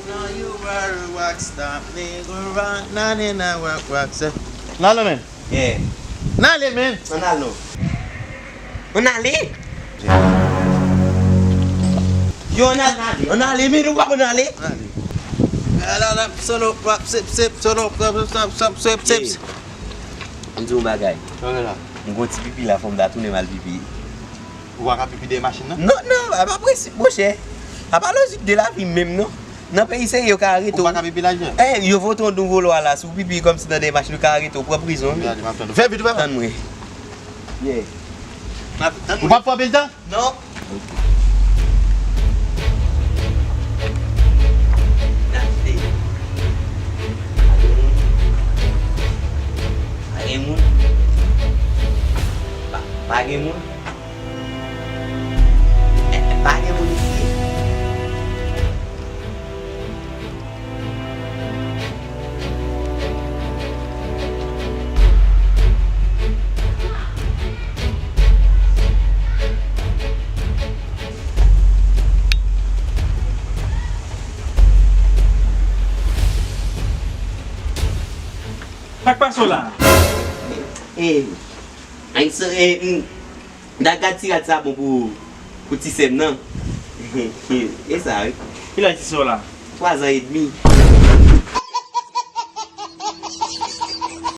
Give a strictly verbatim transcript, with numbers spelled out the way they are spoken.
Now you are a rock star, nigga, rock, na, na, na, rock, rock, sir. N ale, men. Yeah. N ale, men. Ann al non. Ann ale? Yo, ann ale. Ann ale, men nou p ap ann ale. N ale. La, la, la, solo, rap, sip, sip, solo, rap, sip, sip, sip, sip, sip. Yeah. M di yon bagay. Sa w la? M gon ti pipi la, fò m ta tounen m al pipi. Ou pa ka pipi dèyè machin nan? Non, non, a pa prensip, monchè. A pa lojik de lavi menm, non. Nan peyi serye, yo ka arete w. Ou pa ka pipi ladan? Eh, yo vote yon nouvo lwa la, si w pipi kòmsi nan dèyè machin, yo ka arete w, pran prizon, wi. Gade, m ap tann ou. Fè vit, ou pa. Tann mwen. Yeah. M ap tann ou. Ou p ap frape l tan? Non. Ok. N ap fè. Pa gen moun. Pa gen moun. Pa, pa gen moun. Eh, pa gen moun isi. Sa k pase w la? Eh, eh, m, Da gad ti rad sa bon pou, pou ti sè m nan. E sa, wi. Kilè ti sè w la? Twazan edmi.